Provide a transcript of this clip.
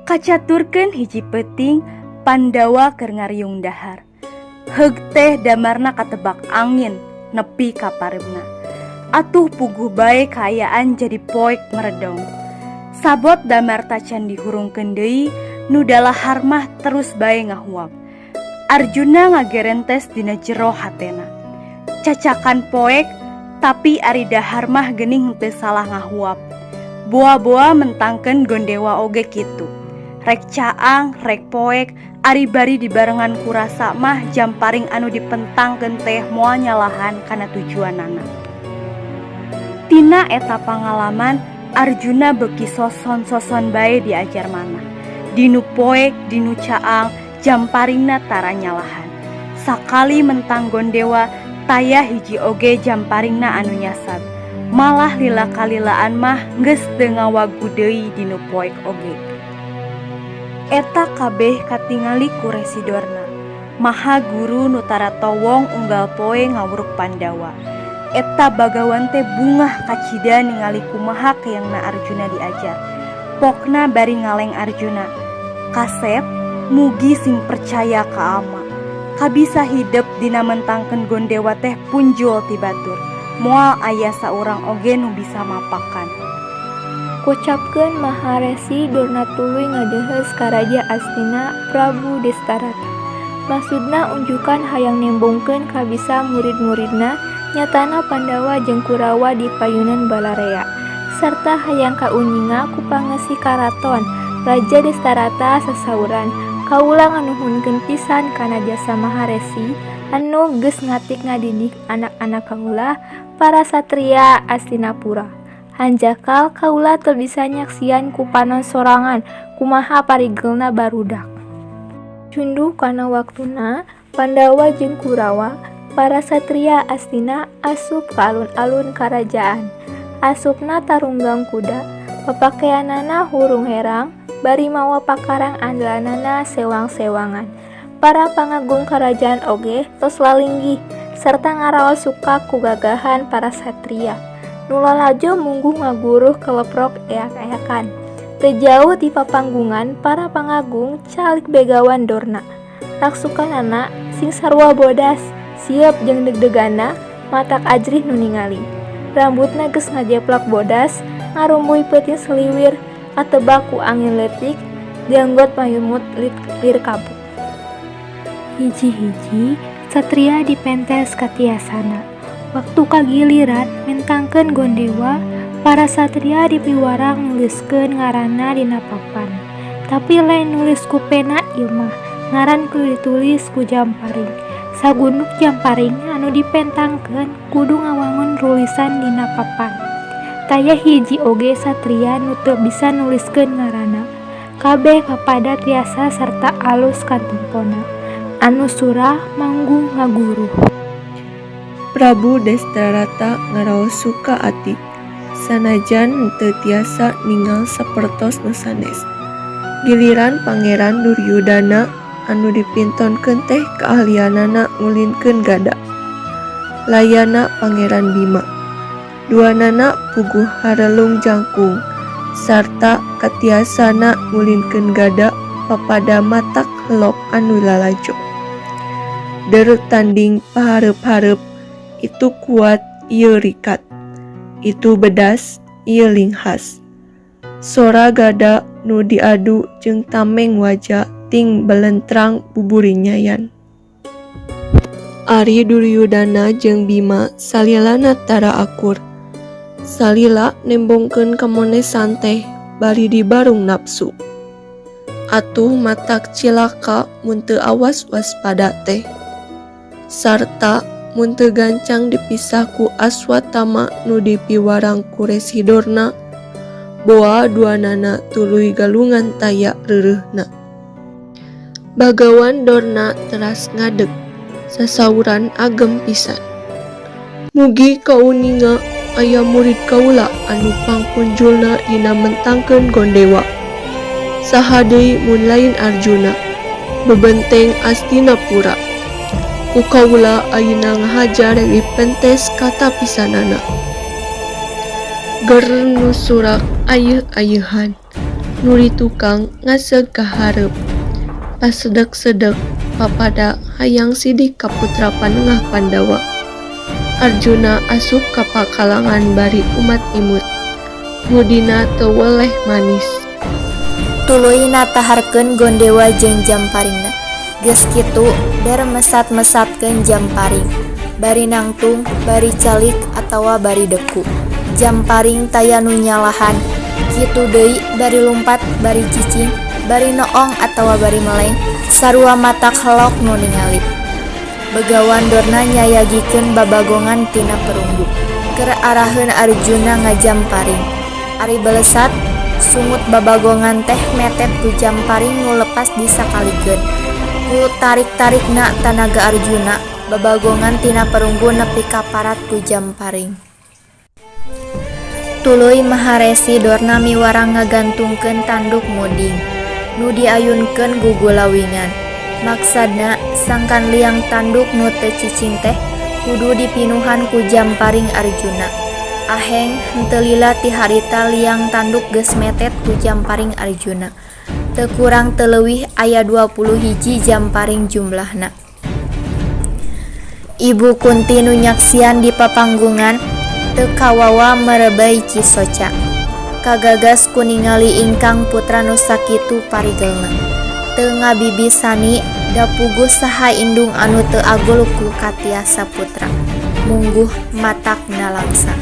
Kacaturkeun hiji peuting Pandawa keur ngariung dahar. Heug teh damarna katebak angin nepi ka pareumna. Atuh puguh bae kaayaan jadi poek meredong. Sabot damar tacan dihurungkeun deui, nu dalahar mah terus bae ngahuap. Arjuna ngagerentes dina jero hatena. Cacakan poek, tapi ari dahar mah geuning teu salah ngahuap. Boa-boa mentangkeun gondewa oge kitu. Rek caang, rek poek, ari bari dibarengan ku rasa mah jamparing anu dipentangkeun teh moal nyalahan kana tujuanana. Tina eta pangalaman, Arjuna beuki soson-soson bae diajar manah. Dinu poek, dinu caang, jamparingna tara nyalahan. Sakali mentang gondewa, taya hiji oge jamparingna anu nyasab. Malah lila kalilaan mah geus teu ngawagu deui dinu poek oge. Eta kabeh katingali ku Resi Dorna, maha guru nu tara towong unggal poe ngawuruk Pandawa. Eta bagawan teh bungah kacida ningali kumaha keangna Arjuna diajar. Pokna bari ngaleng Arjuna. "Kasep, mugi sing percaya ka ama. Kabisa hidep dina mentangkeun gondewa teh punjul ti batur. Moal aya saurang oge nu bisa mapakan." Kucapkeun Maharesi Dorna tuluy ngadeuheus ka Raja Astina Prabu Destarata. Maksudna unjukan hayang nembongkeun kabisa murid-muridna, nyatana Pandawa jeung Kurawa di payunan balarea. Sarta hayang kauninga ku pangeusi karaton. Raja Destarata sasauran, "Kaula nganuhunkeun pisan kana jasa Maharesi anu geus ngatik ngadidik anak-anak kaula, para satria Astinapura. Hanjakal kaula teu bisa nyaksian ku panon sorangan kumaha parigelna barudak." Cunduk kana waktuna, Pandawa jeung Kurawa, para satria Astina asup ka alun-alun karajaan. Asupna tarunggang kuda, papakeanana hurung herang, bari mawa pakarang andalanana sewang-sewangan. Para pangagung karajaan oge tos lalinggih sarta ngaraos suka ku gagahan para satria. Nu lalajo mungguh ngaguruh keleprok eak-eakan. Teu jauh ti papanggungan para pangagung calik Begawan Dorna. Raksukanana sing sarua bodas, siep jeung deg-deganna matak ajrih nu ningali. Rambutna geus ngajeplak bodas, ngarumbuy peuting seliwir, katebak ku angin leutik, janggot mayumut lir kabut. Hiji-hiji satria dipentes katiasana. Waktu kagiliran mentangkeun gondewa, para satria dipiwarang nuliskeun ngaranna dina papan. Tapi lain nulis ku pena ieu mah, ngaran kudu ditulis ku jamparing. Sagunduk jamparing anu dipentangkeun kudu ngawangun rulisan dina papan. Taya hiji oge satria nu teu bisa nuliskeun ngaranna. Kabeh papada tiasa sarta alus katempona. Anu sura manggung ngaguruh. Prabu Destarata ngaraos suka ati, sanajan teu tiasa ningal sapertos nu sanes. Giliran Pangeran Duryudana anu dipintonkeun teh kaahlianana ngulinkeun gada. Layana Pangeran Bima. Duanana puguh harelung jangkung sarta katiasana ngulinkeun gada papada matak helok anu lalajo. Der tanding pahareup-hareup, itu kuat ieu rikat, itu bedas ieu linghas. Sora gada nu diadu jeung tameng waja ting belentrang buburinyayan. Ari Duryudana jeung Bima salilana tara akur. Salila nembongkeun kamonesan teh bari dibarung napsu. Atuh matak cilaka mun teu awas waspada teh. Sarta mun teu gancang dipisah ku Aswatama nu dipiwarang ku Resi Dorna, boa duanana tuluy galungan taya reureuhna. Bagawan Dorna teras ngadeg, sasauran agem pisan. "Mugi kauninga aya murid kaula anu pangpunjulna dina mentangkeun gondewa. Saha deui mun lain Arjuna, bebenteng Astinapura. Ku kaula ayeuna ngahaja rek dipentes katapisanana." Ger nu surak ayeuh-ayeuhan. Nu di tukang ngaseug ka hareup. Pasedek-sedek papada hayang sidik ka putra panengah Pandawa. Arjuna asup ka pakalangan bari umat-imut. Budina teu weleh manis. Tuluy nataharkeun Gondewa jeung jamparingna. Geus kitu der mesat-mesatkeun jamparing. Bari nangtung, bari calik atawa bari deku. Jamparing taya nu nyalahan. Kitu deui bari lumpat, bari cicing, bari noong atawa bari meleng, sarua matak helok nu ningali. Begawan Dorna nyayagikeun babagongan tina perunggu. Keur araheun Arjuna ngajamparing. Ari belesat, sungut babagongan teh metet ku jamparing nu lepas disakalikeun. Ku tarik-tarikna tanaga Arjuna, babagongan tina perunggu nepi ka parat ku jamparing. Tuluy Maharesi Dorna miwarang ngagantungkeun tanduk muding, nu diayunkeun gugulawingan. Maksadna sangkan liang tanduk nu teu cicing teh kudu dipinuhan ku jamparing Arjuna. Aheng henteu lila ti harita liang tanduk geus metet ku jamparing Arjuna. Teu kurang teu leuwih aya 21 jamparing jumlahna. Ibu Kunti nu nyaksian di papanggungan teu kawawa merebey cisoca. Kagagas ku ningali ingkang putra nu sakitu parigelna. Teu ngabibisani da puguh saha indung anu teu agul ku katiasa putra. Mungguh matak nalangsa.